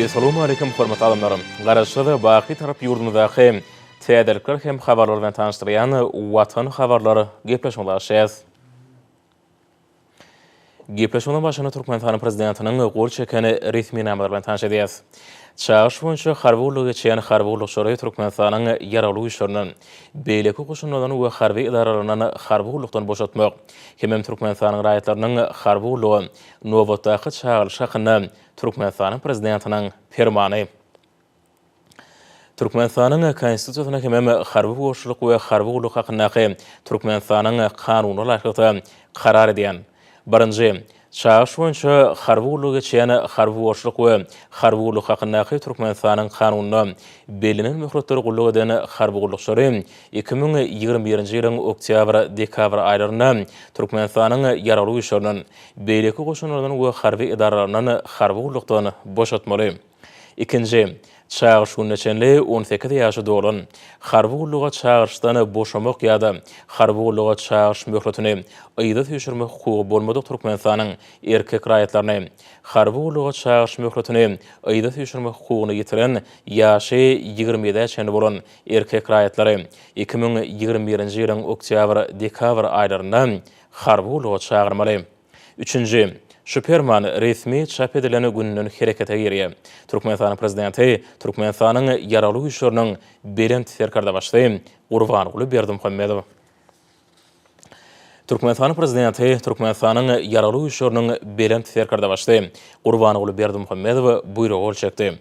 Essalawmaleýkim hormatly adamlar! Garaşsyz, baky Tarap ýurdumyzdaky täzelikler hem habarlar bilen tanyşdyrýan Watan habarlar gepleşigimize başlaýarys. Gepleşigimiziň başynda Türkmenistanyň Prezidentiniň gol çeken resminamalary bilen tanyş edýäris. Çagyryş boýunça harby gullugy geçýän harby gullukçylary Türkmenistanyň Ýaragly Güýçlerinden, beýleki goşunlardan we harby edaralaryndan harby gullukdan boşatmak hemem Türkmenistanyň raýatlarynyň harby gulluga nobatdaky çagyrylyşy hakynda Türkmenistanyň Prezidentiniň Permany. Türkmenistanyň Konstitusiýasyna hemem Harby borçlulyk we harby gulluk hakyndaky Türkmenistanyň Kanunyna laýyklykda karar edýän. Birinji. Çagyryş boýunça harby gullugy geçýän harby borçlulyk we harby gulluk hakyndaky Türkmenistanyň Kanunynda bellenen möhletleri gulluk eden harby gullukçylary 2021-nji ýylyň oktýabr-dekabr aýlarynda Türkmenistanyň Ýaragly Güýçlerinden, beýleki goşunlardan we harby edaralaryndan harby gullukdan boşatmaly. Ikinji, çagyryş gününe çenli on sekiz ýaşy dolan, harby gulluga çagyryşdan boşamak ýa-da harby gulluga çagyryş möhletini yza süýşürmek hukugy bolmadyk Türkmenistanyň erkek raýatlaryny, harby gulluga çagyryş möhletini yza süýşürmek hukugyny ýitiren ýaşy ýigrimi ýedä çenli bolan erkek raýatlary 2021-nji ýylyň oktýabr-dekabr aýlarynda harby gulluga çagyrmaly. Üçünji. Şu Perman resmi çap edilen gününden herekete girýär. Türkmenistanyň Prezidenti Türkmenistanyň Ýaragly Güýçleriniň Belent Serkerdebaşysy Gurbanguly Berdimuhamedow. Türkmenistanyň Prezidenti Türkmenistanyň Ýaragly Güýçleriniň Belent Serkerdebaşysy Gurbanguly Berdimuhamedow buýruga gol çekdi.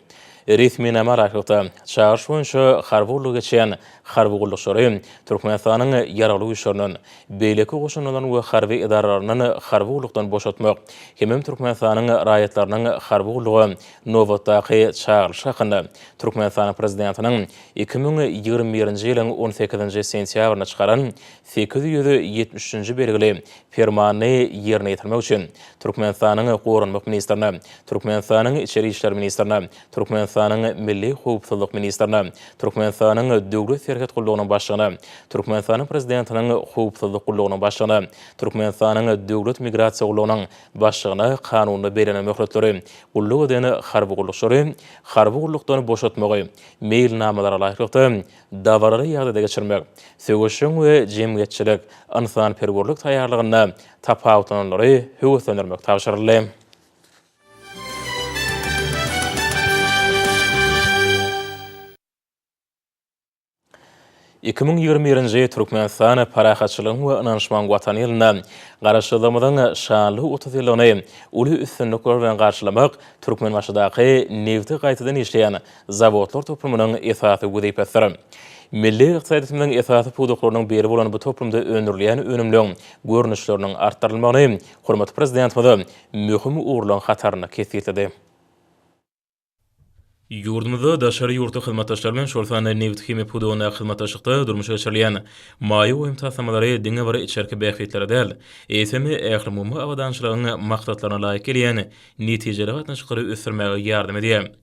Resminama laýyklykda, çagyryş boýunça harby gullugy geçýän harby gullukçylary Türkmenistanyň Ýaragly Güýçlerinden, beýleki goşunlardan we harby edaralaryndan harby gullukdan boşatmak hemem Türkmenistanyň raýatlarynyň harby gulluga nobatdaky çagyrylyşy hakynda Türkmenistanyň Prezidentiniň 2021-nji ýylyň on sekizinji sentýabrynda çykaran 873-nji belgili Permanyny ýerine ýetirmek üçin Türkmenistanyň Goranmak ministrine, Türkmenistanyň Içeri işler ministrine, Türkmenistanyň Milli howpsuzlyk ministrine, Türkmenistanyň Döwlet serhet gullugynyň başlygyna, Türkmenistanyň Prezidentiniň Howpsuzlyk gullugynyň başlygyna, Türkmenistanyň Döwlet migrasiýa gullugynyň başlygyna kanunda bellenen möhletleri gulluk eden harby gullukçylary harby gullukdan boşatmagy meýilnamalara laýyklykda dabaraly ýagdaýda geçirmek, söweşjeň we jemgyýetçilik, ynsanperwerlik taýýarlygynda tapawutlananlary höweslendirmek tabşyryldy. 2021-nji Türkmenistan parahatçylygyň we ynanyşmagyň Watany ýylynda Garaşsyzlygymyzyň şanly 30 ýyllygyny uly üstünlikler bilen garşylamak Türkmenbaşydaky nebti gaýtadan işleýän zawodlar toplumynyň esasy wezipesidir. Milli ykdysadyýetimiziň esasy pudaklarynyň biri bolan bu toplumda öndürilýän önümleň görnüşleriniň artdyrylmagyny hormatly Prezidentimiz möhüm ugurlaryň hatarynda kesgitledi. Ýurdumyzda daşary ýurtly hyzmatdaşlar bilen, şol sanda nebit-himiýa pudagyndaky hyzmatdaşlykda durmuşa geçirilýän maýa goýum taslamalary diňe bir içerki bähbitlere däl, eýsem, ählumumy abadançylygyň maksatlaryna laýyk gelýän netijeli gatnaşyklary ösdürmäge ýardam edýär.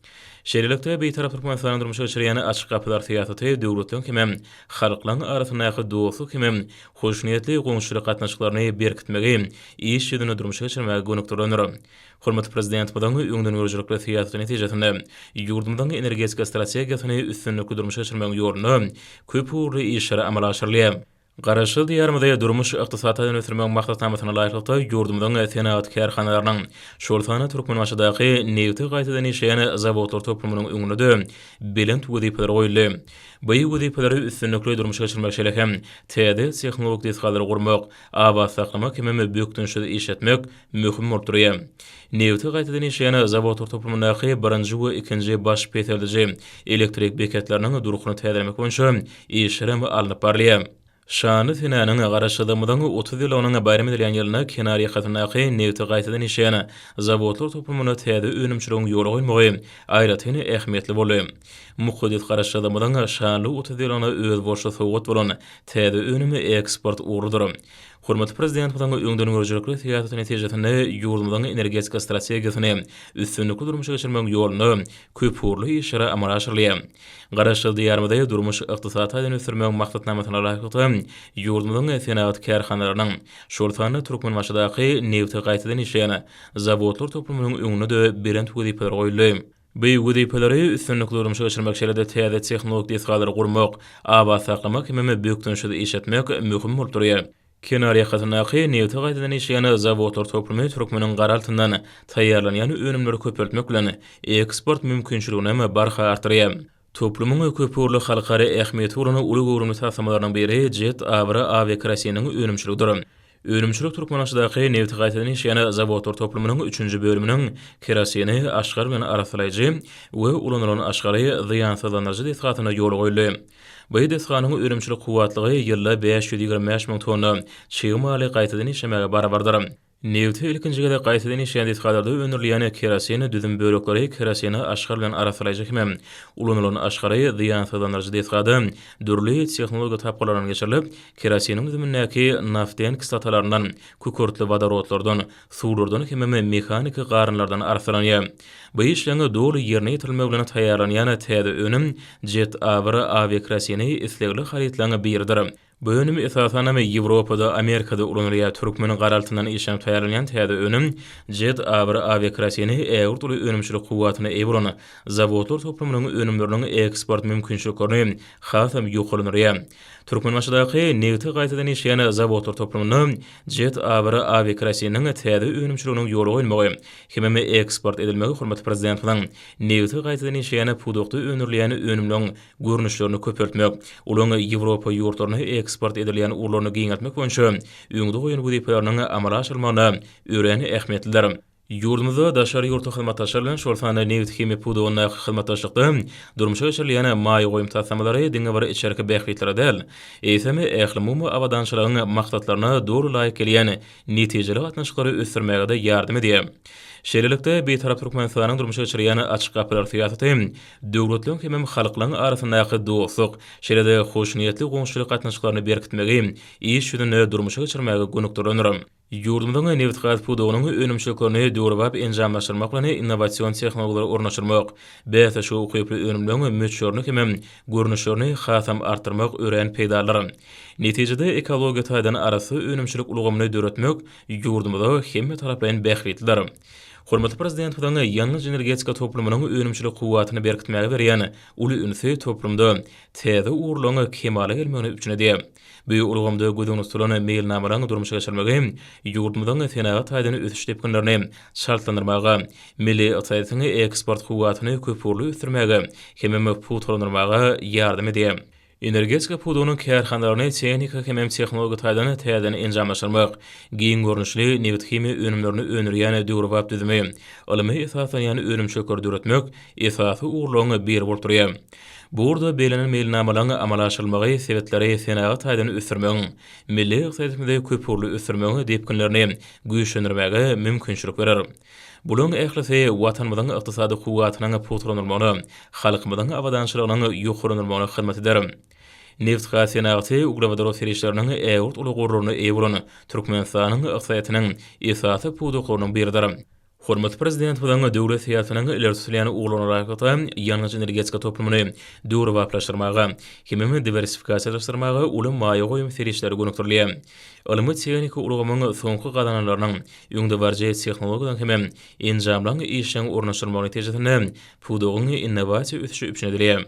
Şeýlelikde, Bitarap Türkmenistanyň durmuşa geçirýän açyk gapylar syýasaty döwletleriň hemem halklaryň arasyndaky dostluk hemem hoşniýetli goňşuçylyk gatnaşyklaryny berkitmegi iş ýüzünde durmuşa geçirmäge gönükdirilendir. Hormatly Prezidentimiziň öňdengörüjilikli syýasaty netijesinde ýurdumyzyň energetika strategiýasyny üstünlikli durmuşa geçirmegiň ýolunda köp ugurly işler amala aşyrylýar. Garaşsyz Diýarymyzy durmuş-ykdysady taýdan ösdürmegiň maksatnamasyna laýyklykda, ýurdumyzyň senagat kärhanalarynyň, şol sanda Türkmenbaşydaky nebiti gaýtadan işleýän zawodlar toplumynyň öňünde-de belent wezipeler goýuldy. Bu wezipeleri üstünlikli durmuşa geçirmek şeýle hem täze tehnologik desgalary gurmak, abat saklamak hemem bökdençsiz işletmek möhüm bolup durýar. Nebiti gaýtadan işleýän zawodlar toplumyndaky birinji we ikinji baş peseldiji elektrik beketleriniň durkuny täzelemek boýunça işler hem alnyp barylýar. Şanly senäniň, Garaşsyzlygymyzyň 30 ýyllygynyň baýram edilýän ýylynda kenar ýakasyndaky nebiti gaýtadan işleýän zawodlar toplumynda täze önümçiligiň ýola goýulmagy aýratyn ähmiýetli boldy. Mukaddes Garaşsyzlygymyzyň şanly 30 ýyllygyna özboluşly sowgat bolan täze önüm eksport ugrudyr. Hormatly Prezidentimiziň öňdengörüjilikli syýasaty netijesinde ýurdumyzyň energetika strategiýasyny üstünlikli durmuşa geçirmegiň ýolunda köpugurly işler amala aşyrylýar. Garaşsyz Diýarymyzy durmuş-ykdysady taýdan ösdürmegiň maksatnamasyna laýyklykda, ýurdumyzyň senagat kärhanalarynyň, şol sanda Türkmenbaşydaky nebti gaýtadan işleýän zawodlar toplumynyň öňünde-de belent wezipeler goýuldy. Bu wezipeleri üstünlikli durmuşa geçirmek şeýle-de täze tehnologik desgalary gurmak, abat saklamak hemem bökdençsiz işletmek möhüm bolup durýar. Kenar ýakasyndaky nebti gaýtadan işleýän zawodlar toplumy türkmeniň gara altyndan taýýarlanýan önümleri köpeltmek bilen, eksport mümkinçiliginem barha artdyrýar. Toplumyň köpugurly halkara ähmiýeti bolan uly göwrümli taslamalarynyň biri jet abyry awiakerosiniň önümçiligidir. Önümçilik Türkmenbaşydaky nebti gaýtadan işleýän zawodlar toplumynyň üçünji bölüminiň kerosini aşgar bilen arassalaýjy we ulanylan aşgary zyýansyzlandyryjy desgasynda ýola goýuldy. Bu desganyň önümçilik kuwwatlygy ýylda 525 müň tonna çig maly gaýtadan işlemäge barabardyr. Nebti ilkinji gezek gaýtadan işleýän desgalarda öndürilýän kerosin düzüm bölekleri kerosini aşgar bilen arassalaýjy hemem ulanylan aşgary zyýansyzlandyryjy desgada dürli tehnologiýa tapgyrlaryndan geçirilip, kerosiniň düzümindäki naften kislotalaryndan, kükürtli wodorodlardan, suwlardan hemem mehaniki garynlardan arassalanýar. Bu işleň doly ýerine ýetirilmegi bilen taýýarlanýan täze önüm Jet A bir awiakerosini islegli harytlaryň biridir. Bu önüm esasanam Ýewropada, Amerikada ulanylýar. Türkmen gara altyndan işlenip taýýarlanýan täze önüm Jet A bir awiakerosini ägirt uly önümçilik kuwwatyna eýe bolan zawodlar toplumynyň önümleriniň eksport mümkinçiliklerini hasam ýokarlandyrýar. Türkmenbaşydaky nebti gaýtadan işleýän zawodlar toplumynda Jet A bir awiakerosiniň täze önümçiliginiň ýola goýulmagy hemem eksport edilmegi hormatly Prezidentimiziň nebti gaýtadan işleýän pudakda öndürilýän önümleň görnüşlerini köpeltmek, olaryň Ýewropa ýurtlaryna eksport edilýän ugurlaryny giňeltmek boýunça öňde goýan wezipeleriniň amala aşyrylmagynda örän ähmiýetlidir. Ýurdumyzda daşary ýurtly hyzmatdaşlar bilen, şol sanda nebit-himiýa pudagyndaky hyzmatdaşlykda durmuşa geçirilýän maýa goýum taslamalary diňe bir içerki bähbitlere däl, eýsem, ählumumy abadançylygyň maksatlaryna doly laýyk gelýän netijeli gatnaşyklary ösdürmäge-de ýardam edýär. Şeýlelikde, Bitarap Türkmenistanyň durmuşa geçirýän Açyk gapylar syýasaty döwletleriň hemem halklaryň arasyndaky dostluk, şeýle-de hoşniýetli goňşuçylyk gatnaşyklaryny berkitmegi iş ýüzünde durmuşa geçirmäge gönükdirilendir. Ýurdumyzyň nebitgaz pudagynyň önümçiliklerini döwrebap enjamlaşdyrmak bilen innowasion tehnologiýalary ornaşdyrmak, bäsleşige ukyply önümleriň möçberini hemem görnüşlerini hasam artdyrmak örän peýdalydyr. Netijede, ekologiýa taýdan arassa önümçilik ulgamyny döretmek ýurdumyza hemmetaraplaýyn bähbitlidir. Hormatly Prezidentimiziň ýangyç-energetika toplumynyň önümçilik kuwwatyny berkitmäge berýän uly ünsi toplumda täze ugurlaryň kemala gelmegini üpjün edýär. Bu ulgamda göz öňünde tutulan meýilnamalaryň durmuşa geçirilmegi ýurdumyzyň senagat taýdan ösüş depginlerini çaltlandyrmaga, milli ykdysadyýetiň eksport kuwwatyny köpugurly ösdürmäge hemem pugtalandyrmaga ýardam edýär. Energetika pudagynyň kärhanalaryny tehnika hemem tehnologiýa taýdan täzeden enjamlaşdyrmak, giň görnüşli nebit-himiýa önümlerini öndürýän döwrebap düzümi, ylmy esaslanýan önümçilikleri döretmek esasy ugurlaryň biri bolup durýar. Bu ugurda bellenen meýilnamalaryň amala aşyrylmagy sebitleri senagat taýdan ösdürmegiň, milli ykdysadyýetimizi köpugurly ösdürmegiň depginlerini güýçlendirmäge mümkinçilik berer. Bularyň ählisi Watanymyzyň ykdysady kuwwatynyň pugtalandyrylmagyna, halkymyzyň abadançylygynyň ýokarlandyrylmagyna hyzmat eder. Nebitgaz senagaty uglewodorod serişdeleriniň ägirt uly gorlaryna eýe bolan Türkmenistanyň ykdysadyýetiniň esasy pudaklarynyň biridir. Hormatly Prezidentimiziň döwlet syýasatynyň ileri tutulýan ugurlaryna laýyklykda, ýangyç-energetika toplumyny döwrebaplaşdyrmaga hemem diwersifikasiýalaşdyrmaga uly maýa goýum serişdeleri gönükdirilýär. Ylmy-tehniki ulgamyň soňky gazananlarynyň, öňdebaryjy tehnologiýalaryň hemem enjamlaryň işjeň ornaşdyrylmagy netijesinde pudagyň innowasiýa ösüşi üpjün edilýär.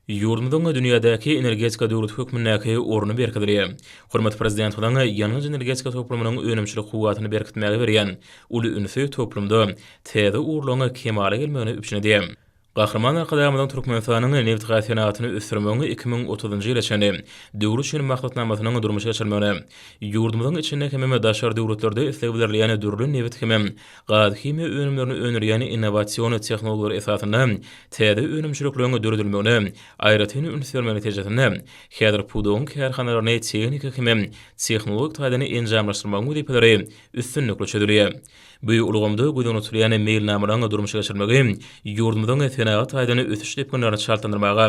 Ýurdumyzyň dünýädäki energetika döwleti hökmündäki orny berkidilýär. Hormatly Prezidentimiziň ýangyç-energetika toplumynyň önümçilik kuwwatyny berkitmäge berýän uly ünsi toplumda täze ugurlaryň kemala gelmegini üpjün edýär. Gahryman Arkadagymyzyň Türkmenistanyň nebitgaz senagatyny ösdürmegiň 2030-njy ýyla çenli döwri üçin maksatnamasynyň durmuşa geçirilmegine, ýurdumyzyň içinde hemem daşary döwletlerde isleg bildirilýän dürli nebit hemem gaz-himiýa önümlerini öndürýän innowasion tehnologiýalar esasynda täze önümçilikleriň döredilmegine aýratyn üns bermek netijesinde, häzir pudagyň kärhanalaryny tehniki hemem tehnologik taýdan enjamlaşdyrmagyň wezipeleri üstünlikli çözülýär. Bu ulgamda göz öňünde tutulýan meýilnamalaryň durmuşa geçirilmegi ýurdumyzyň senagat taýdan ösüş depginlerini çaltlandyrmaga,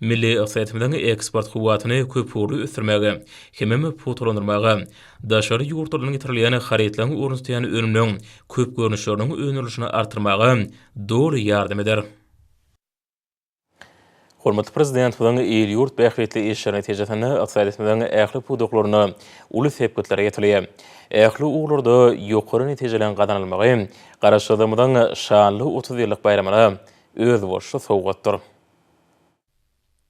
milli ykdysadyýetimiziň eksport kuwwatyny köpugurly ösdürmäge hemem pugtalandyrmaga, daşary ýurtlardan getirilýän harytlaryň ornuny tutýan önümleriň köp görnüşleriniň öndürilişini artdyrmaga doly ýardam eder. Hormatly Prezidentimiziň il-ýurt bähbitli işleri netijesinde ykdysadyýetimiziň ähli pudaklarynda uly sepgitlere ýetilýär. Ähli ugurlarda ýokary netijeleriň gazanylmagy Garaşsyzlygymyzyň şanly 30 ýyllyk baýramyna. özboluşly sowgatdyr.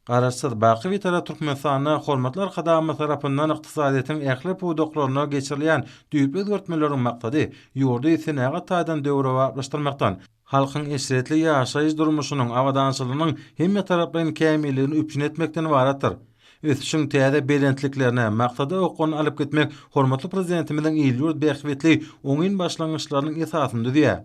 Garaşsyz, baky Bitarap Türkmenistanda hormatly Arkadagymyz tarapyndan ykdysadyýetiň ähli pudaklarynda geçirilýän düýpli özgertmeleriň maksady ýurdy senagat taýdan döwrebaplaşdyrmakdan, halkyň eşretli ýaşaýyş durmuşynyň, abadançylygynyň hemmetaraplaýyn kämilligini üpjün etmekden ybaratdyr. Ösüşiň täze belentliklerine, maksada okgunly alyp gitmek hormatly Prezidentimiziň il-ýurt bähbitli oňyn başlangyçlarynyň esasyny düzýär.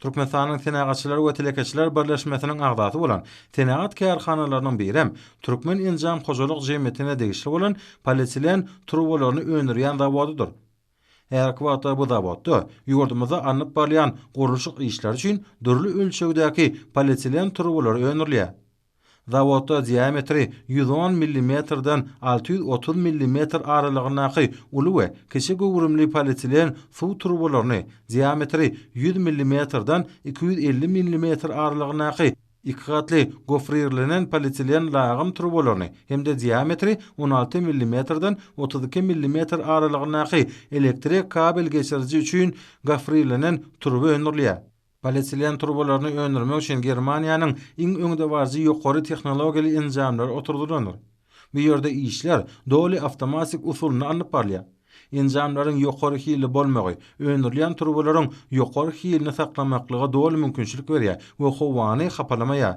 Türkmenistanyň Senagatçylar we telekeçiler birleşmesiniň agzasy bolan senagat kärhanalarynyň birem Türkmen enjam hojalyk jemgyýetine degişli bolan polietilen turbalaryny öndürýän zawodydyr. Häzirki wagtda bu zawodda ýurdumyzda alnyp barylýan gurluşyk işleri üçin dürli ölçegdäki polietilen turbalary öndürilýär. Zawodda diametri 110 millimetrden 630 millimetr aralygyndaky uly we kiçi göwrümli polietilen suw turbalaryny, diametri 100 millimetrden 250 millimetr aralygyndaky Iki gatly gofrirlenen polietilen lagym turbalaryny hem-de diametri 16 millimetrden 32 millimetr aralygyndaky elektrik kabel geçiriji üçin gofrirlenen turba öndürilýär. Polietilen turbalaryny öndürmek üçin Germaniýanyň iň öňdebaryjy ýokary tehnologiýaly enjamlary oturdylandyr. Bu ýerde işler doly awtomatik usulynda alnyp barylýar. Enjamlaryň ýokary hilli bolmagy, öndürilýän turbalaryň ýokary hilini saklamaklyga doly mümkinçilik berýär we howany hapalamaýar.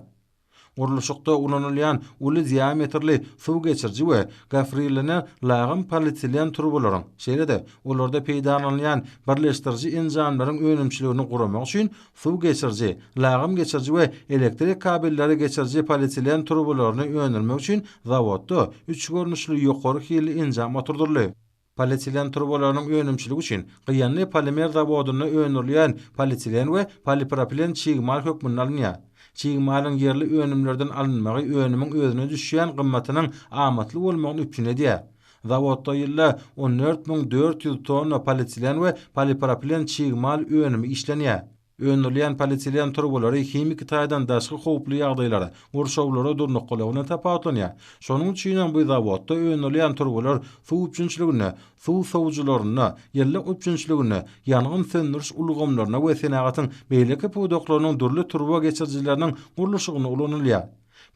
Gurluşykda ulanylýan uly diametrli suw geçiriji we gofrirlenen lagym polietilen turbalaryň, şeýle-de olarda peýdalanylýan birleşdiriji enjamlaryň önümçiligini guramak üçin suw geçiriji, lagym geçiriji we elektrik kabelleri geçiriji polietilen turbalaryny öndürmek üçin zawodda üç görnüşli ýokary hilli enjam oturdyldy. Polietilen turbalarynyň önümçiligi üçin Gyýanly polimer zawodynda öndürilýän polietilen we polipropilen çig mal hökmünde alynýar. Çig malyň ýerli önümlerden alynmagy önümiň özüne düşýän gymmatynyň amatly bolmagyny üpjün edýär. Zawodda ýylda 14 400 tonna polietilen we polipropilen çig mal önümi işlenýär. Öndürilýän polietilen turbalary himiki taýdan daşky howply ýagdaýlara, gurşawlara durnuklylygy bilen tapawutlanýar. Şonuň üçinem bu zawodda öndürilýän turbalar suw üpjünçiliginde, suw sowujylarynda, ýylylyk üpjünçiliginde, ýangyn söndüriş ulgamlarynda we senagatyň beýleki pudaklarynyň dürli turba geçirijileriniň gurluşygynda ulanylýar.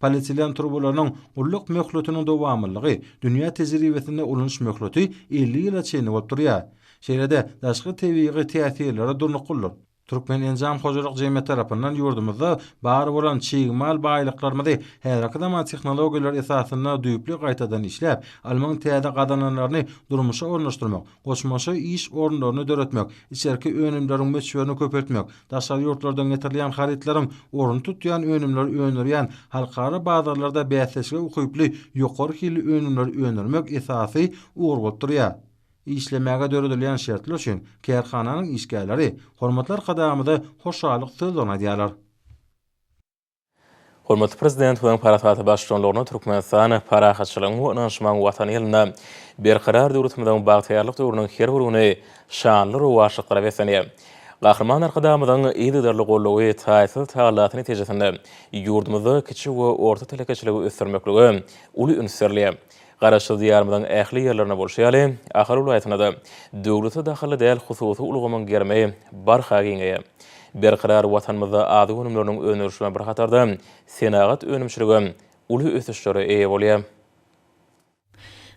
Polietilen turbalarynyň gulluk möhletiniň dowamlylygy dünýä tejribesinde ulanyş möhleti 50 ýyla çenli bolup durýar. Şeýle-de daşky tebigy täsirlere durnuklydyr. Türkmen enjam hojalyk jemgyýeti tarapyndan ýurdumyzda bar bolan çig mal baýlyklarymyzy häzirki zaman tehnologiýalary esasynda düýpli gaýtadan işläp, ylmyň täze gazananlaryny durmuşa ornaşdyrmak, goşmaça iş orunlaryny döretmek, içerki önümleriň möçberini köpeltmek, daşary ýurtlardan getirilýän harytlaryň ornuny tutýan önümleri öndürýän halkara bazarlarda bäsdeşlige ukyply ýokary hilli önümleri öndürmek esasy ugur bolup durýar. Işlemäge döredilýän şertler üçin kärhananyň işgärleri hormatly Arkadagymyza hoşallyk sözlerini aýdýarlar. Hormatly Prezidentimiziň parasatly baştutanlygynda Türkmenistan parahatçylygyň we ynanyşmagyň Watany ýylynda Berkarar döwletimiziň bagtyýarlyk döwrüniň her bir güni şanly rowaçlyklara beslenýär. Gahryman Arkadagymyzyň yzygiderli goldawy, taýsyz tagallasy netijesinde ýurdumyzda kiçi we orta telekeçiligi ösdürmeklige uly üns berilýär. Garaşsyz Diýarymyzyň ähli ýerlerinde bolşy ýaly, Ahal welaýatynda-da döwlete dahylly däl hususy ulgamyň gerimi barha giňeýär. Berkarar Watanymyzda azyk önümleriniň öndürilişi bilen bir hatarda, senagat önümçiligem uly ösüşlere eýe bolýar.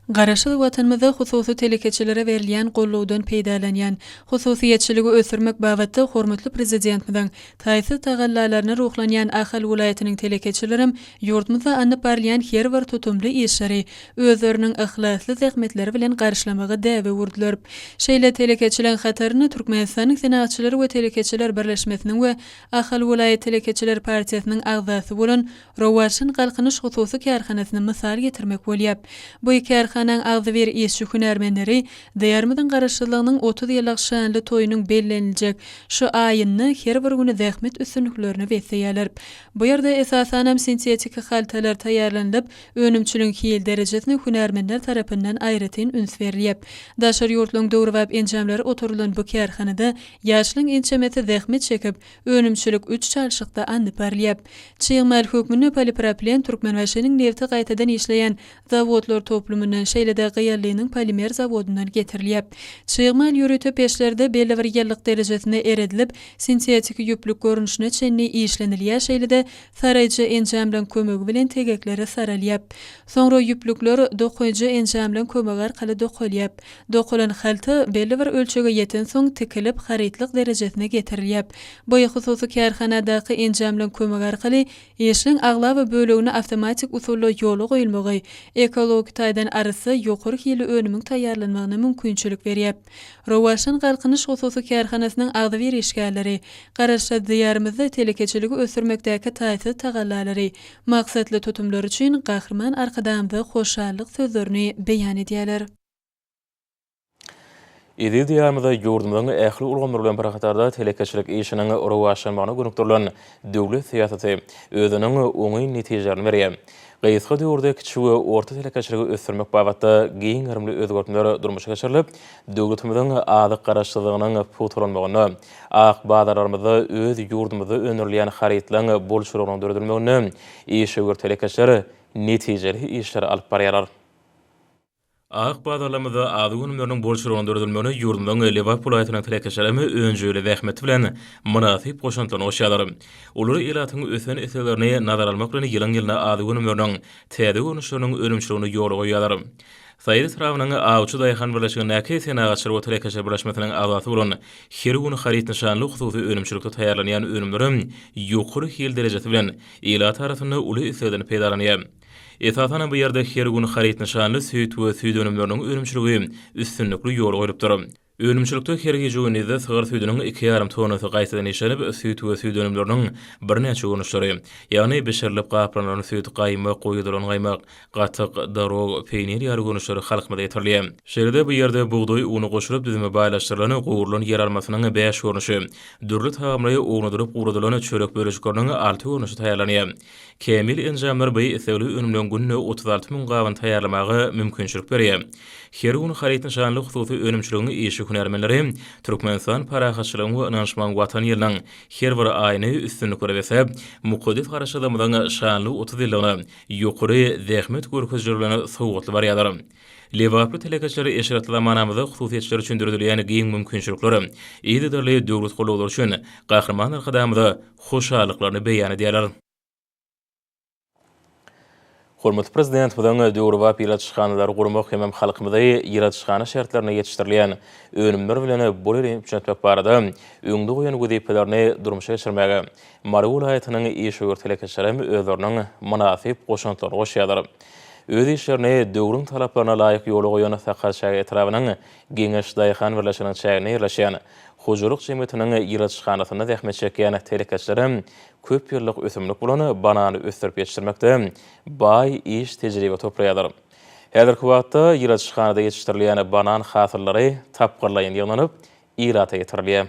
Garaşsyz Watanymyzda hususy telekeçilere berilýän gollawdan peýdalanýan, hususyýetçiligi ösdürmek babatda hormatly Prezidentimiziň Taýsyz tagallalaryna ruhlanýan Ahal welaýatynyň telekeçilerem ýurdumyzda alnyp barylýan her bir tutumly işleri özleriniň yhlasly zähmetleri bilen garşylamagy däbe öwürdiler. Şeýle telekeçileriň hatarynda Türkmenistanyň Senagatçylar we telekeçiler birleşmesiniň we Ahal welaýat telekeçiler partiýasynyň agzasy bolan Rowaçlan Galkynyş hususy kärhanasyny mysal getirmek bolýar. Bu kärhanaň agzybir işçi-hünärmenleri Diýarymyzyň Garaşsyzlygynyň 30 ýyllyk şanly toýunyň belleniljek şu aýynda her bir güni zähmet üstünliklerine besleýärler. Bu ýerde esasanam sintetiki haltalar taýýarlanylyp, önümçiligiň hil derejesine hünärmenler tarapyndan aýratyn üns berilýär. Daşary ýurtlaryň döwrebap enjamlary oturdylan bu kärhanada ýaşlaryň ençemesi zähmet çekip, Önümçilik üç çalşykda alnyp barylýar. Çig mal hökmünde polipropilen Türkmenbaşynyň nebti gaýtadan işleýän zawodlar toplumyndan. zawodyndan, şeýle-de Gyýanlynyň polimer zawodyndan getirilýär. Çig mal ýörite peçlerde belli bir ýyllyk derejesinde eredilip, sintetiki ýüplük görnüşine çenli işlenilýär, şeýle-de saraýjy enjamlaryň kömegi bilen tegeklere saralýar. Soňra ýüplükler dokaýjy enjamlaryň kömegi arkaly dokalýar. Dokalan halta belli bir ölçege ýetensoň tikilip, harytlyk derejesine getirilýär. Bu hususy kärhanadaky enjamlaryň kömegi arkaly işiň aglaba bölegini awtomatik usulda ýola goýulmagy ekologik taýdan arassa, ýokary hilli önümiň taýýarlanmagyna mümkinçilik berýär. Rowaçlan Galkynyş hususy kärhanasynyň agzybir işgärleri Garaşsyz Diýarymyzda telekeçiligi ösdürmekdäki taýsyz tagallalary, maksatly tutumlary üçin Gahryman Arkadagymyza hoşallyk sözlerini beýan edýärler. Eziz Diýarymyzda ýurdumyzyň ähli ulgamlary bilen bir hatarda telekeçilik işiniň rowaçlanmagyna gönükdirilen döwlet syýasaty özüniň oňyn netijelerini berýär. Gysga döwürde kiçi we orta telekeçiligi ösdürmek babatda giň gerimli özgertmeler durmuşa geçirilip, döwletimiziň azyk garaşsyzlygynyň pugtalanmagynda, ak bazarlarymyzda öz ýurdumyzda öndürilýän harytlaryň bolçulygynyň döredilmeginde işewür telekeçiler netijeli işleri alyp barýarlar. Ak bazarlarymyzda azyk önümleriniň bolçulygynyň döredilmegine ýurdumyzyň Lebap welaýatynyň telekeçileri hem önjeýli zähmeti bilen mynasyp goşantlaryny goşýarlar. Olar ilatyň ösen isleglerini nazara almak bilen ýylyň-ýylyna azyk önümleriniň täze görnüşleriniň önümçiligini ýola goýýarlar. Saýat etrabynyň Awçy daýhan birleşigindäki Senagatçylar we telekeçiler birleşmesiniň agzasy bolan Her gün haryt nyşanly hususy önümçilikde taýýarlanýan önümlerem ýokary hil derejesi bilen ilat arasynda uly islegden peýdalanýar. Esasanam bu ýerde her gün haryt nyşanly süýt we süýt önümleriniň önümçiligi üstünlikli ýola goýlupdyr. Önümçilikde her gije-gündizde sygyr süýdüniň iki ýarym tonnasy gaýtadan işlenip, süýt we süýt önümleriniň birnäçe görnüşleri, ýagny bişirilip gaplanylan süýt, gaýmak, goýadylan gaýmak, gatyk, dorog, peýnir ýaly görnüşleri halkymyza ýetirilýär. Şeýle-de bu ýerde bugdaý uny goşulyp düzümi baýlaşdyrylan gowrulan ýeralmasynyň bäş görnüşi, dürli tagamly ownadylyp guradylan çörek bölejikleriniň alty görnüşi taýýarlanýar. Kämil enjamlar bu islegli önümleň günde 36 müň gabyny taýýarlamaga mümkinçilik berýär. Her gün haryt nyşanly hususy önümçiligiň işçi hünärmenleri Türkmenistan parahatçylygyň we ynanyşmagyň Watany ýylynyň her bir aýyny üstünliklere besläp, mukaddes Garaşsyzlygymyzyň şanly 30 ýyllygyna ýokary zähmet görkezijileri bilen sowgatly barýarlar. Lebaply telekeçiler eşretli zamanamyzda hususyýetçiler üçin döredilýän giň mümkinçilikler, yzygiderli döwlet gollawlary üçin Gahryman Arkadagymyza hoşallyklaryny beýan edýärler. Hormatly Prezidentimiziň döwrebap ýyladyşhanalary gurmak hemem halkymyzy ýyladyşhana şertlerinde ýetişdirilýän önümler bilen bol-elin üpjün etmek barada öňde goýan wezipelerini durmuşa geçirmäge Mary welaýatynyň işewür telekeçileri hem özleriniň mynasyp goşantlaryny goşýarlar. Öz işlerini döwrüň talaplaryna laýyk ýola goýan Sakarçäge etrabynyň Geňeş daýhan birleşiginiň çäginde ýerleşýän hojalyk jemgyýetiniň ýyladyşhanasynda zähmet çekýän telekeçiler köp ýyllyk ösümlik bolan banany ösdürip ýetişdirmekde baý iş tejribe toplaýarlar. Häzirki wagtda ýyladyşhanada ýetişdirilýän banan hasyllary tapgyrlaýyn ýygnanyp, ilata ýetirilýär.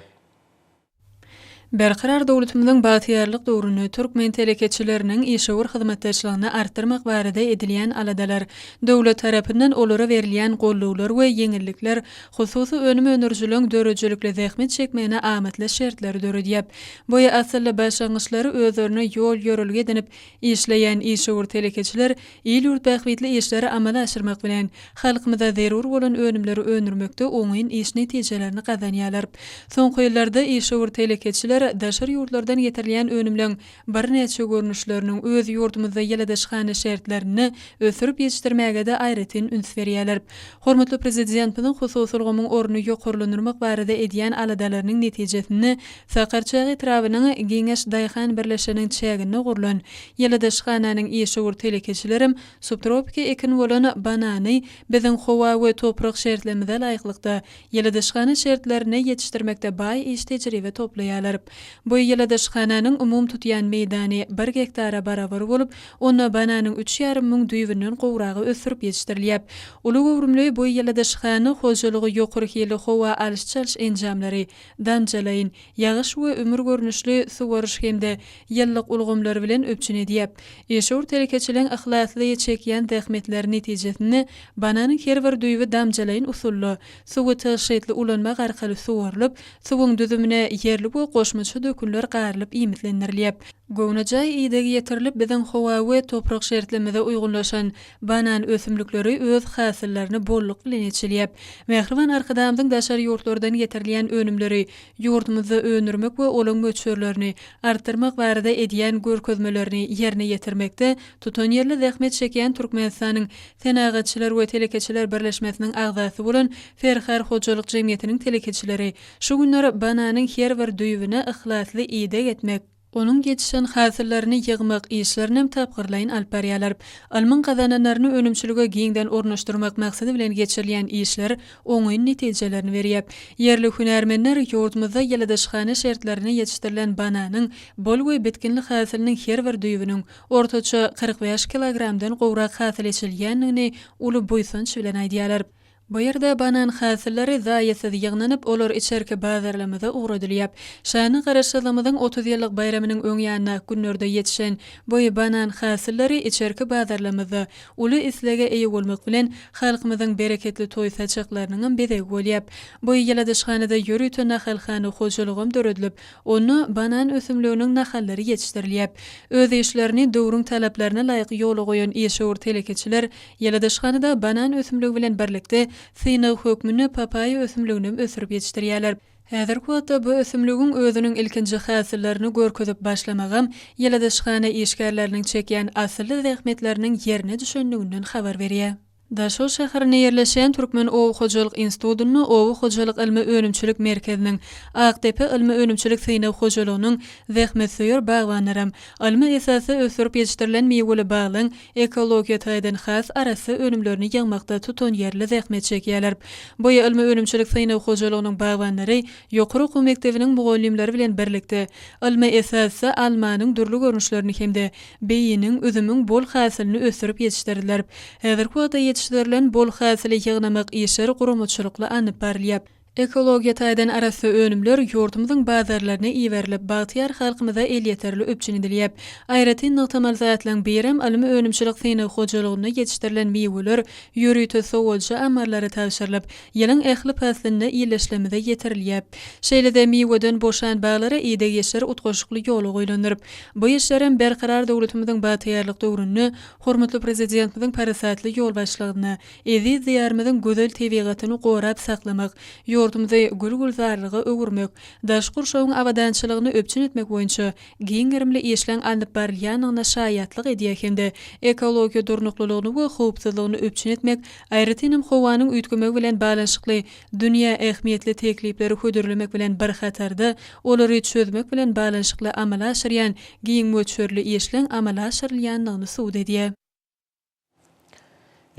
Berkarar döwletimiziň bagtyýarlyk döwründe türkmen telekeçileriniň işewür hyzmatdaşlygyny artdyrmak barada edilýän aladalar, döwlet tarapyndan olara berilýän gollawlar we ýeňillikler hususy önüm öndürijileriň döredijilikli zähmet çekmegine amatly şertleri döredýär. Bu asylly başlangyçlary özlerine ýol-ýörelge edinip işleýän işewür telekeçiler Il-ýurt bähbitli işleri amala aşyrmak bilen, halkymyza zerur bolan önümleri öndürmekde oňyn iş netijelerini gazanýarlar. Soňky ýyllarda işewür telekeçiler daşary ýurtlardan getirilýän önümleň birnäçe görnüşleriniň öz ýurdumyzda ýyladyşhana şertlerinde ösdürip ýetişdirmäge-de aýratyn üns berýärler. Hormatly Prezidentimiziň hususy ulgamyň ornuny ýokarlandyrmak barada edýän aladalarynyň netijesinde Sakarçäge etrabynyň Geňeş daýhan birleşiginiň çäginde gurlan ýyladyşhananyň işewür telekeçilerem subtropiki ekin bolan banany biziň howa we toprak şertlerimize laýyklykda ýyladyşhana şertlerinde ýetişdirmekde baý iş tejribe toplaýarlar. Bu ýyladyşhananyň umum tutýan meýdany bir gektara barabar bolup, onda bananyň üç ýarym müň düýbünden gowragy ösdürip ýetişdirilýär. Uly göwrümli bu ýyladyşhana hojalygy ýokary hilli howa alyş-çalyş enjamlary, damjalaýyn, ýagyş we ümür görnüşli suwaryş hem-de ýyllyk ulgamlary bilen üpjün edýär. Işewür telekeçiligiň yhlasly çekýän zähmetleri netijesinde bananyň her bir düýbi damjalaýyn usulda, suwy tygşytly ulanmak arkaly suwarylyp, suwuň düzümine ýerli we goşmaça. goşmaça dökünler garylyp iýmitlendirilýär. Göwnejaý ideg ýetirilip, biziň howa we toprak şertlerimize uýgunlaşan banan ösümlikleri öz hasyllaryny bolluk bilen eçilýär. Mähriban Arkadagymyzyň daşary ýurtlardan getirilýän önümleri ýurdumyzda öndürmek we olaň möçberlerini artdyrmak barada edýän görkezmelerini ýerine ýetirmekde tutanýerli zähmet çekýän Türkmenistanyň Senagatçylar we telekeçiler birleşmesiniň agzasy bolan Ferhar hojalyk jemgyýetiniň telekeçileri şu günler bananyň her bir düýbüne yhlasly ideg etmek, onuň ýetişen hasyllaryny ýygmak işlerinem tapgyrlaýyn alyp barýarlar. Ylmyň gazananlaryny önümçilige giňden ornaşdyrmak maksady bilen geçirilýän işler oňyn netijelerini berýär. Ýerli hünärmenler ýurdumyzda ýyladyşhana şertlerinde ýetişdirilen bananyň bol we bitginli hasylynyň her bir düýbüniň ortaça 45 kilogramdan gowrak hasyl eçilýändigini uly buýsanç bilen aýdýarlar. Bu ýerde banan hasyllary zaýasyz ýygnanyp, olar içerki bazarlarymyza ugradylýar. Şanly Garaşsyzlygymyzyň 30 ýyllyk baýramynyň öň ýanyndaky günlerde ýetişen bu banan hasyllary içerki bazarlarymyzda uly islege eýe bolmak bilen, halkymyzyň bereketli toý saçaklarynyňam bezegi bolýar. Bu ýyladyşhanada ýörite nahalhana hojalygam döredilip, onda banan ösümliginiň nahallary ýetişdirilýär. Öz işlerini döwrüň talaplaryna laýyk ýola goýan işewür telekeçiler Ýyladyşhanada banan ösümligi bilen birlikde, synag hökmünde papaýa ösümliginem ösdürip ýetişdirýärler. Häzirki wagtda bu ösümligiň özüniň ilkinji hasyllaryny görkezip başlamagam ýyladyşhana işgärleriniň çekýän asylly zähmetleriniň ýerine düşendiginden habar berýär. Daşoguz şäherinde ýerleşýän Türkmen oba hojalyk institutynda Oba hojalyk ylmy-önümçilik merkeziniň Akdepe ylmy-önümçilik synag hojalygynyň zähmetsöýer bagbanlaram ylmy esasda ösdürip ýetişdirilen miweli baglaryň ekologiýa taýdan has arassa önümlerini ýygmakda tutanýerli zähmet çekýärler. Bu ylmy-önümçilik synag hojalygynyň bagbanlary ýokary okuw mekdebiniň mugallymlary bilen birlikde, ylmy esasda almanyň dürli görnüşlerini hem-de beýiniň, üzümiň bol hasylyny ösdürip ýetişdirdiler. Häzirki wagtda ýetişdirilen bol hasyly ýygnamak işleri guramaçylykly alnyp barylýar. Ekologiýa taýdan arassa önümler ýurdumyzyň bazarlaryna iberilip, bagtyýar halkymyza elýeterli üpjün edilýär. Aýratyn nygtamaly zatlaryň birem ylmy-önümçilik synag hojalygynda ýetişdirilen miweler ýörite sowadyjy ammarlara tabşyrylyp, ýylyň ähli paslynda ildeşlerimize ýetirilýär. Şeýle-de miweden boşan baglara ideg işleri utgaşykly ýola goýlandyr. Bu işlerem Berkarar döwletimiziň bagtyýarlyk döwründe hormatly Prezidentimiziň parasatly ýolbaşçylygynda Eziz Diýarymyzyň gözel tebigatyny gorap saklamak, ýurdumyzy gül-gülzarlyga öwürmek, daşky gurşawyň abadançylygyny üpjün etmek boýunça giň gerimli işleň alnyp barylýandygyna şaýatlyk edýär hem-de ekologiýa durnuklylygyny we howpsuzlygyny üpjün etmek, aýratynam howanyň üýtgemegi bilen baglanyşykly dünýä ähmiýetli teklipleri hödürlemek bilen bir hatarda, olary çözmek bilen baglanyşykly amala aşyrýan giň möçberli işleň amala aşyrylýandygyny subut edýär.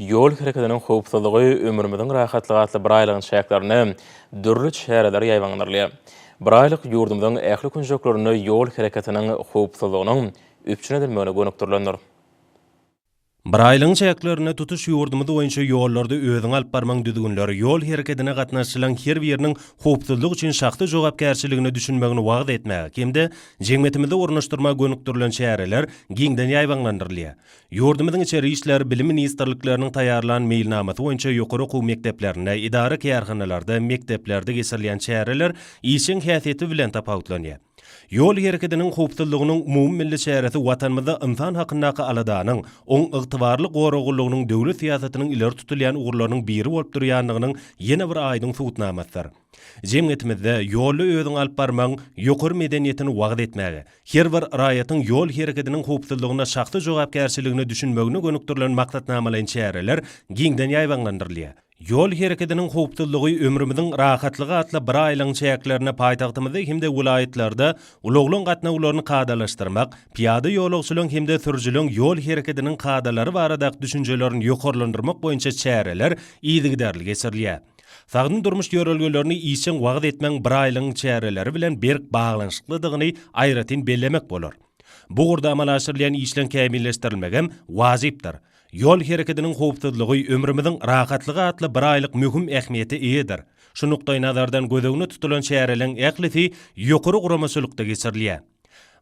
Ýol hereketiniň howpsuzlygy ömrümiziň rahatlygy atly biraýlygyň çäklerinde dürli çäreler ýaýbaňlandyrylýar. Biraýlyk ýurdumyzyň ähli künjeklerinde ýol hereketiniň howpsuzlygynyň üpjün edilmegine gönükdirilendir. Biraýlygyň çäklerinde tutuş ýurdumyz boýunça ýollarda özüňi alyp barmagyň düzgünleri, ýol herekedine gatnaşyjylaryň her biriniň howpsuzlyk üçin şahsy jogapkärçiligine düşünmegini wagyz etmäge hem-de jemgyýetimizde ornaşdyrmaga gönükdirilen çäreler giňden ýaýbaňlandyrylýar. Ýurdumyzyň Içeri işler, Bilim ministrlikleriniň taýýarlan meýilnamasy boýunça ýokary okuw mekdeplerinde, edara-kärhanalarda, mekdeplerde geçirilýän çäreler işjeň häsiýeti bilen tapawutlanýar. Ýol hereketiniň howpsuzlygynyň umumymilli çäresi Watanymyzda ynsan hakyndaky aladanyň, oň ygtybarly goraglylygynyň döwlet syýasatynyň ileri tutulýan ugurlarynyň biri bolup durýandygynyň ýene bir aýdyň subutnamasydyr. Jemgyýetimizde ýolda özüňi alyp barmagyň ýokary medeniýetini wagyz etmäge, her bir raýatyň ýol hereketiniň howpsuzlygyna şahsy jogapkärçiligine düşünmegine gönükdirilen maksatnamalaýyn çäreler giňden ýaýbaňlandyrylýar. Ýol hereketiniň howpsuzlygy ömrümiziň rahatlygy atly bir aýlygyň çäklerinde paýtagtymyzda hem-de welaýatlarda ulaglaryň gatnawlaryny kadalaşdyrmak, pyýada ýolagçylaryň hem-de sürüjileriň ýol hereketiniň kadalary baradaky düşünjelerini ýokarlandyrmak boýunça çäreler yzygiderli geçirilýär. Sagdyn durmuş ýörelgelerini işjeň wagyz etmegiň biraýlygyň çäreleri bilen berk baglanyşyklydygyny aýratyn bellemek bolar. Bu ugurda amala aşyrylýan işleň kämilleşdirilmegem wajypdyr. Ýol hereketiniň howpsuzlygy ömrümiziň rahatlygy atly biraýlyk möhüm ähmiýete eýedir. Şu nukdaýnazardan göz öňünde tutulan çäreleň ählisi ýokary guramaçylykda geçirilýär.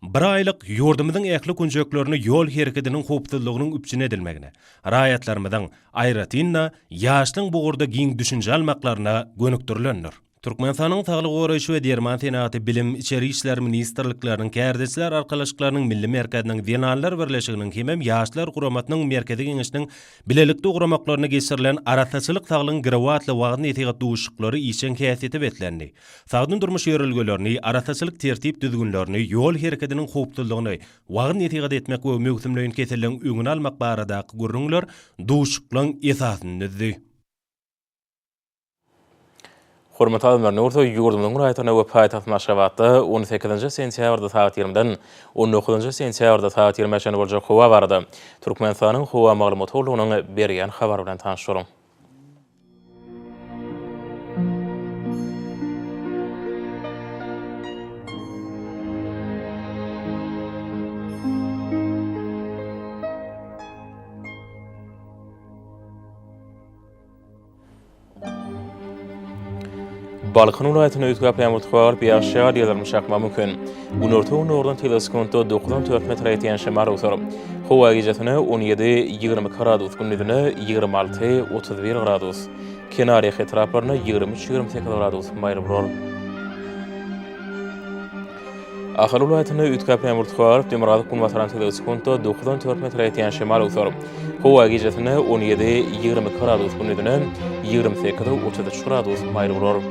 Bir aýlyk ýurdumyzyň ähli künjeklerinde ýol hereketiniň howpsuzlygynyň üpjün edilmegine, raýatlarymyzyň, aýratyn-da, ýaşlaryň bu ugurda giň düşünje almaklaryna gönükdirilendir. Türkmenistanyň Saglygy goraýyş we derman senagaty, Bilim, Içeri işler ministrlikleriniň, Kärdeşler arkalaşyklarynyň Milli merkeziniň, Zenanlar birleşiginiň hemem Ýaşlar guramasynyň Merkezi Geňeşiniň bilelikde guramaklarynda geçirilen Arassaçylyk saglygyň girewi atly wagyz-nesihat duşuşyklary işjeň häsiýete beslendi. Sagdyn durmuş ýörelgelerini, arassaçylyk tertip-düzgünlerini, ýol hereketiniň howpsuzlygyny wagyz-nesihat etmek we möwsümleýin keselleriň öňüni almak baradaky gürrüňler duşuşyklaryň esasyny düzdi. Hormatly adamlar, indi bolsa ýurdumyzyň welaýatlarynda we paýtagtymyz Aşgabatda on sekizinji sentýabrda sagat ýigrimiden on dokuzynjy sentýabrda sagat ýigrimä çenli boljak howa barada Türkmenistanyň Howa maglumat gullugynyň berýän habary bilen tanyş boluň. Balkan welaýatynda üýtgäp ýaňbur tutup, ýagyş ýagar, ýyldyrym çakmagy mümkin. Günorta-gündogardan tizligi sekuntda 9-14 metre ýetýän şemal öwser. Howa gijesine 17, 22 gradus, gündizine 26, 31 gradus. Kenarýaka etraplarynda 23, 28 gradus maýyl bolar. Ahal welaýatynda üýtgäp ýaňbur tutup, demirgazyk-günbatardan tizligi sekuntda 9-14 metre ýetýän şemal öwser. Howa gijesine 17, 22 gradus, gündizine 28, 33 gradus maýyl bolar.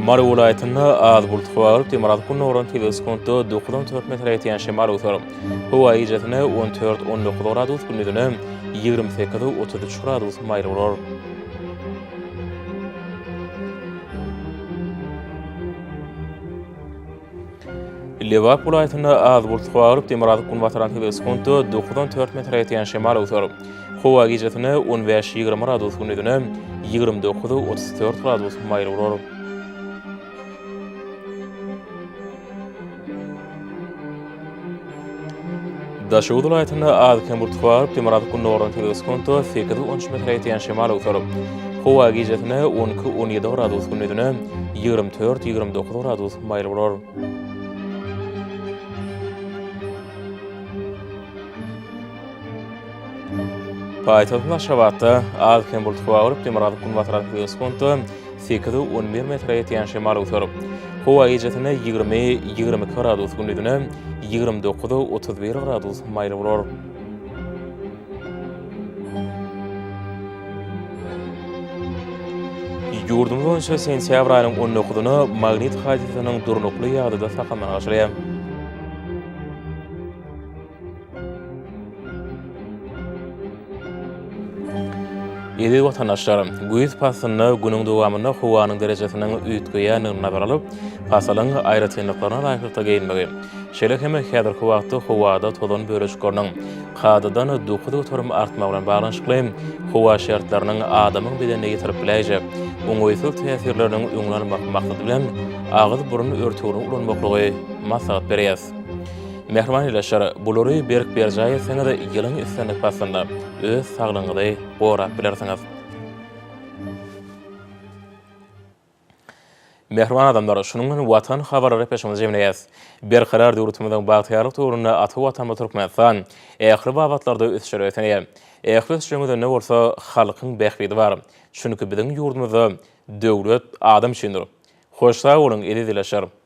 Mary welaýatynda az bulut howa bolup, demirgazyk-gündogardan tizligi sekuntda 9-14 metre ýetýän şemal öwser. Howa gijesine 14, 19 gradus, gündizine 28, 33 gradus maýyl bolar. Lebap welaýatynda az bulut howa bolup, demirgazyk-günbatardan tizligi sekuntda 9-14 metre ýetýän şemal öwser. Howa gijesine 15-20 gradus, gündizine 29-34 gradus maýyl bolar. Daşoguz welaýatynda az-kem bulut garyp, demirgazyk-gündogardan tizligi sekuntda sekiz-on üç metre ýetýän şemal öwser. Howa gijesine 12-17 gradus, gündizine 24-29 gradus maýyl bolar. Paýtagtymyz Aşgabatda az-kem bulut garyp, demirgazyk-günbatardan tizligi sekuntda 8-11 metre ýetýän şemal öwser. Howa gijesine 20, 22 gradus, gündizine 29, 31 gradus maýyl bolar. Ýurdumyz boýunça sentýabr aýynyň 19-na magnit hadysasynyň durnukly ýagdaýda saklanmagyna garaşylýar. Eziz watandaşlar, güýz paslynda günüň dowamynda howanyň derejesiniň üýtgeýändigini nazara alyp, pasylyň aýratynlyklaryna laýyklykda geýinmegi, şeýle hem häzirki wagtda howada tozan bölejikleriniň kadadan 9% artmagy bilen baglanyşykly howa şertleriniň adamyň bedenine ýetirip biläýjek oňaýsyz täsirleriniň öňüni almak maksady bilen agyz-burun örtügini ulanmaklygy maslahat berýäris. Mähriban ildeşler, bulary berk berjaý etseňiz, ýylyň islendik paslynda öz saglygyňyzy gorap bilersiňiz. Mähriban adamlar, şunuň bilen Watan habarlary gepleşigimizi jemleýäris. Berkarar döwletimiziň bagtyýarlyk döwründe ata Watanymyz Türkmenistan ähli babatlarda ösüşlere beslenýär. Ähli ösüşleriň özeninde bolsa halkyň bähbidi bar. Çünki biziň ýurdumyzda döwlet adam üçindir. Hoş sag boluň, eziz ildeşler!